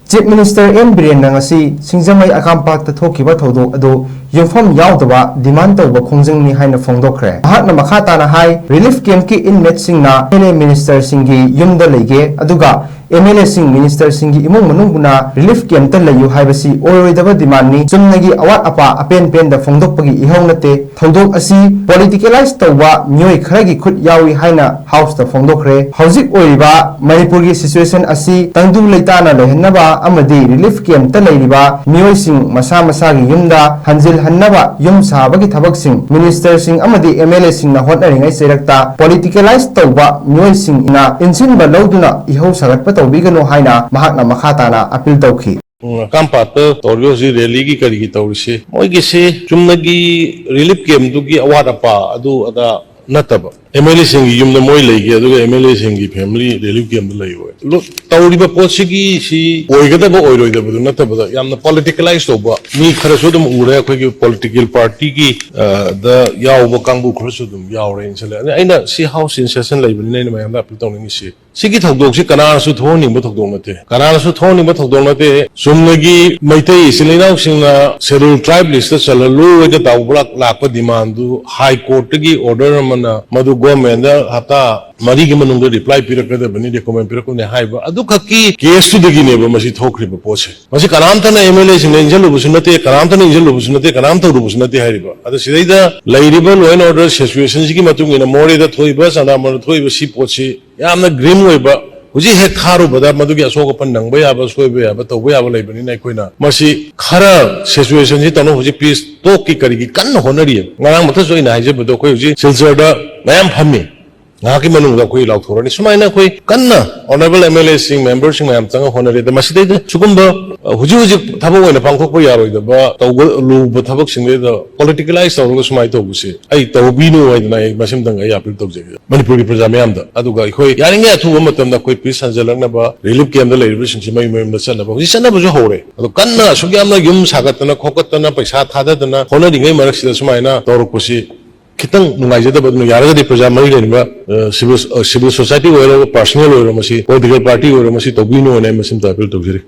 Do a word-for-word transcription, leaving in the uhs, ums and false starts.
Chief Minister N Birenna ꯉꯁꯤ ꯁꯤꯡꯖꯃꯩ ꯑꯀꯥꯝꯄꯥꯠꯇ ꯊꯣꯛꯈꯤꯕ ꯊꯧꯗꯣꯛ ꯑꯗꯨ ꯌꯨꯝꯐꯝ ꯌꯥꯎꯗꯕ demand ꯇꯧꯕ ꯈꯣꯡꯖꯪꯅꯤ ꯍꯥꯏꯅ ꯐꯣꯡꯗꯣꯛꯈ꯭ꯔꯦ꯫ ꯃꯍꯥꯛꯅ ꯃꯈꯥ ꯇꯥꯅ ꯍꯥꯏ, relief camp ꯀꯤ inmate ꯁꯤꯡꯅ M L A minister ꯁꯤꯡꯒꯤ ꯌꯨꯝꯗ ꯂꯩꯒꯦ, ꯑꯗꯨꯒ M L A ꯁꯤꯡ, minister ꯁꯤꯡꯒꯤ ꯏꯃꯨꯡ ꯃꯅꯨꯡꯕꯨꯅ relief camp ꯇ ꯂꯩꯌꯨ ꯍꯥꯏꯕꯁꯤ ꯑꯣꯏꯔꯣꯏꯗꯕ demand ꯅꯤ꯫ ꯆꯨꯝꯅꯒꯤ ꯑꯋꯥꯠ ꯑꯄꯥ ꯑꯄꯦꯟ ꯄꯦꯟꯗ ꯐꯣꯡꯗꯣꯛꯄꯒꯤ ꯏꯍꯧ ꯅꯠꯇꯦ꯫ ꯊꯧꯗꯣꯛ ꯑꯁꯤ politicalize ꯇꯧꯕ ꯃꯤꯑꯣꯏ ꯈꯔꯒꯤ ꯈꯨꯠ ꯌꯥꯎꯏ ꯍꯥꯏꯅ House ꯇ ꯐꯣꯡꯗꯣꯛꯈ꯭ꯔꯦ꯫ ꯍꯧꯖꯤꯛ ꯑꯣꯏꯔꯤꯕ ꯃꯅꯤꯄꯨꯔꯒꯤ situation ꯑꯁꯤ ꯇꯪꯗꯨ ꯂꯩꯇꯥꯅ ꯂꯩꯍꯟꯅꯕ ꯑꯃꯗꯤ relief camp ꯇ ꯂꯩꯔꯤꯕ ꯃꯤꯑꯣꯏꯁꯤꯡ ꯃꯁꯥ ꯃꯁꯥꯒꯤ ꯌꯨꯝꯗ ꯍꯟꯖꯤꯜꯍꯟꯅꯕ ꯌꯨꯝ ꯁꯥꯕꯒꯤ ꯊꯕꯛꯁꯤꯡ minister ꯁꯤꯡ ꯑꯃꯗꯤ M L A ꯁꯤꯡꯅ ꯍꯣꯠꯅꯔꯤꯉꯩ ꯆꯩꯔꯛꯇ politicalize ꯇꯧꯕ ꯃꯤꯑꯣꯏꯁꯤꯡꯅ ꯏꯟꯁꯤꯟꯕ ꯂꯧꯗꯨꯅ ꯏꯍꯧ ꯁꯥꯒꯠꯄ ꯇꯧꯕꯤꯒꯅꯨ ꯍꯥꯏꯅ ꯃꯍꯥꯛꯅ ꯃꯈꯥ ꯇꯥꯅ appeal ꯇꯧꯈꯤ꯫ ꯎꯝ, ꯑꯀꯥꯝꯄꯥꯠꯇ ꯇꯧꯔꯤꯕ ꯍꯧꯖꯤꯛ rally ꯒꯤ ꯀꯔꯤꯒꯤ ꯇꯧꯔꯤꯁꯤ, ꯃꯣꯏꯒꯤꯁꯤ ꯆꯨꯝꯅꯒꯤ relief camp ꯇꯨꯒꯤ ꯑꯋꯥꯠ ꯑꯄꯥ ꯑꯗꯨ ꯑꯗꯥ ꯅꯠꯇꯕ, M L A ꯁꯤꯡꯒꯤ ꯌꯨꯝꯗ ꯃꯣꯏ ꯂꯩꯒꯦ, ꯑꯗꯨꯒ M L A ꯁꯤꯡꯒꯤ family relief camp ꯇ ꯂꯩꯔꯣꯏ꯫ ꯂꯣ-, ꯇꯧꯔꯤꯕ ꯄꯣꯠꯁꯤꯒꯤ ꯁꯤ ꯑꯣꯏꯒꯗꯕ ꯑꯣꯏꯔꯣꯏꯗꯕꯗꯨ ꯅꯠꯇꯕꯗ, ꯌꯥꯝꯅ politicalize ꯇꯧꯕ ꯃꯤ ꯈꯔꯁꯨ ꯑꯗꯨꯝ ꯎꯔꯦ꯫ ꯑꯩꯈꯣꯏꯒꯤ political party ꯒꯤ, ꯑ, ꯗ ꯌꯥꯎꯕ ꯀꯥꯡꯕꯨ ꯈꯔꯁꯨ ꯑꯗꯨꯝ ꯌꯥꯎꯔꯦ꯫ ꯑꯗ ꯑꯩꯅ ꯁꯤ House in session ꯂꯩꯕꯅꯤꯅ ꯑꯩꯅ ꯃꯌꯥꯝꯗ appeal ꯇꯧꯅꯤꯡꯉꯤꯁꯤ, ꯁꯤꯒꯤ ꯊꯧꯗꯣꯛꯁꯤ ꯀꯅꯥꯅꯁꯨ ꯊꯣꯛꯍꯟꯅꯤꯡꯕ ꯊꯧꯗꯣꯛ ꯅꯠꯇꯦ, ꯀꯅꯥꯅꯁꯨ ꯊꯣꯛꯍꯟꯅꯤꯡꯕ ꯊꯧꯗꯣꯛ ꯅꯠꯇꯦ꯫ ꯆꯨꯝꯅꯒꯤ ꯃꯩꯇꯩ ꯏꯆꯤꯜ ꯏꯅꯥꯎꯁꯤꯡꯅ schedule tribe list ꯇ ꯆꯜꯍꯜꯂꯣꯏꯅ ꯇꯧꯕ ꯂꯥꯛ-, ꯂꯥꯛꯄ demand ꯗꯨ High Court ꯇꯒꯤ order ꯑꯃꯅ ꯃꯗꯨ government ꯗ ꯍꯞꯇꯥ ꯃꯔꯤꯒꯤ ꯃꯅꯨꯡꯗ reply ꯄꯤꯔꯛꯀꯗꯕꯅꯤ, document ꯄꯤꯔꯛꯀꯗꯕꯅꯤ ꯍꯥꯏꯕ ꯑꯗꯨꯈꯛꯀꯤ case ꯇꯨꯗꯒꯤꯅꯦꯕ ꯃꯁꯤ ꯊꯣꯛꯈ꯭ꯔꯤꯕ ꯄꯣꯠꯁꯦ꯫ ꯃꯁꯤ ꯀꯅꯥꯝꯇꯅ M L A ꯁꯤꯡꯅ ꯏꯟꯁꯤꯜꯂꯨꯕꯁꯨ ꯅꯠꯇꯦ, ꯀꯅꯥꯝꯇꯅ ꯏꯟꯁꯤꯜꯂꯨꯕꯁꯨ ꯅꯠꯇꯦ, ꯀꯅꯥꯝ ꯇꯧꯔꯨꯕꯁꯨ ꯅꯠꯇꯦ ꯍꯥꯏꯔꯤꯕ꯫ ꯑꯗ ꯁꯤꯗꯩꯗ ꯂꯩꯔꯤꯕ law and order situation ꯁꯤꯒꯤ ꯃꯇꯨꯡ ꯏꯟꯅ ꯃꯣꯔꯦꯗ ꯊꯣꯛꯏꯕ, ꯆꯟꯗ꯭ꯔꯃꯥꯅ ꯊꯣꯛꯏꯕ ꯁꯤ ꯄꯣꯠꯁꯤ ꯌꯥꯝꯅ grim ꯑꯣꯏꯕ, ꯍꯧꯖꯤꯛ ꯍꯦꯛ ꯊꯥꯔꯨꯕꯗ ꯃꯗꯨꯒꯤ ꯑꯁꯣꯛ ꯑꯄꯟ ꯅꯪꯕ ꯌꯥꯕ, ꯁꯣꯏꯕ ꯌꯥꯕ, ꯇꯧꯕ ꯌꯥꯕ ꯂꯩꯕꯅꯤꯅ ꯑꯩꯈꯣꯏꯅ ꯃꯁꯤ ꯈꯔ situation ꯁꯤ ꯇꯧꯅ ꯍꯧꯖꯤꯛ peace talk ꯀꯤ ꯀꯔꯤꯒꯤ ꯀꯟꯅ ꯍꯣꯠꯅꯔꯤꯌꯦ꯫ ꯉꯔꯥꯡ ꯃꯊꯛꯁꯨ ꯑꯩꯅ ꯍꯥꯏꯖꯕꯗꯣ ꯑꯩꯈꯣꯏ ꯍꯧꯖꯤꯛ ꯁꯤꯜꯆꯔꯗ ꯃꯌꯥꯝ ꯐꯝꯃꯤ꯫ ꯉꯥꯏꯍꯥꯛꯀꯤ ꯃꯅꯨꯡꯗ ꯑꯩꯈꯣꯏ ꯂꯥꯎꯊꯣꯔꯅꯤ꯫ ꯁꯨꯃꯥꯏꯅ ꯑꯩꯈꯣꯏ ꯀꯟꯅ honourable M L A ꯁꯤꯡ, member ꯁꯤꯡ ꯃꯌꯥꯝ ꯆꯪꯉ ꯍꯣꯠꯅꯔꯤ꯫ ꯑꯗ ꯃꯁꯤꯗꯩꯗ ꯁꯤꯒꯨꯝꯕ, ꯑ, ꯍꯧꯖꯤꯛ ꯍꯧꯖꯤꯛ ꯊꯕꯛ ꯑꯣꯏꯅ ꯄꯥꯡꯊꯣꯛꯄ ꯌꯥꯔꯣꯏꯗꯕ, ꯇꯧꯕ ꯂꯨꯕ ꯊꯕꯛꯁꯤꯡꯗꯩꯗ politicalize ꯇꯧꯔꯒ ꯁꯨꯃꯥꯏꯅ ꯇꯧꯕꯁꯦ ꯑꯩ ꯇꯧꯕꯤꯅꯨ ꯍꯥꯏꯗꯅ ꯑꯩ ꯃꯁꯤꯃꯇꯪ ꯑꯩ appeal ꯇꯧꯖꯒꯦ ꯃꯅꯤꯄꯨꯔꯒꯤ ꯄ꯭ꯔꯖꯥ ꯃꯌꯥꯝꯗ꯫ ꯑꯗꯨꯒ ꯑꯩꯈꯣꯏ ꯌꯥꯔꯤꯉꯩ ꯑꯊꯨꯕ ꯃꯇꯝꯗ ꯑꯩꯈꯣꯏ peace ꯍꯟꯖꯜꯂꯛꯅꯕ, relief camp ꯇ ꯂꯩꯔꯤꯕꯁꯤꯡꯁꯤ ꯃꯌꯨꯝ ꯃꯌꯨꯝꯗ ꯆꯠꯅꯕ, ꯍꯧꯖꯤꯛ ꯆꯠꯅꯕꯁꯨ ꯍꯧꯔꯦ꯫ ꯑꯗꯣ ꯀꯟꯅ ꯑꯁꯨꯛ ꯌꯥꯝꯅ ꯌꯨꯝ ꯁꯥꯒꯠꯇꯅ ꯈꯣꯀꯠꯇꯅ ꯄꯩꯁꯥ ꯊꯥꯗꯗꯅ ꯍꯣꯠꯅꯔꯤꯉꯩ ꯃꯔꯛꯁꯤꯗ ꯁꯨꯃꯥꯏꯅ ꯇꯧꯔꯛꯄꯁꯤ ꯈꯤꯇꯪ ꯅꯨꯡꯉꯥꯏꯖꯗꯕ꯫ ꯑꯗꯨꯅ ꯌꯥꯔꯒꯗꯤ ꯄ꯭ꯔꯖꯥ ꯃꯔꯤ ꯂꯩꯅꯕ, ꯑ, civil, ꯑ, civil society ꯑꯣꯏꯔꯣ, personal ꯑꯣꯏꯔꯣ, ꯃꯁꯤ political party ꯑꯣꯏꯔꯣ, ꯃꯁꯤ ꯇꯧꯕꯤꯅꯨ ꯍꯥꯏꯅ ꯑꯩ ꯃꯁꯤꯃꯇ appeal ꯇꯧꯖꯔꯤ꯫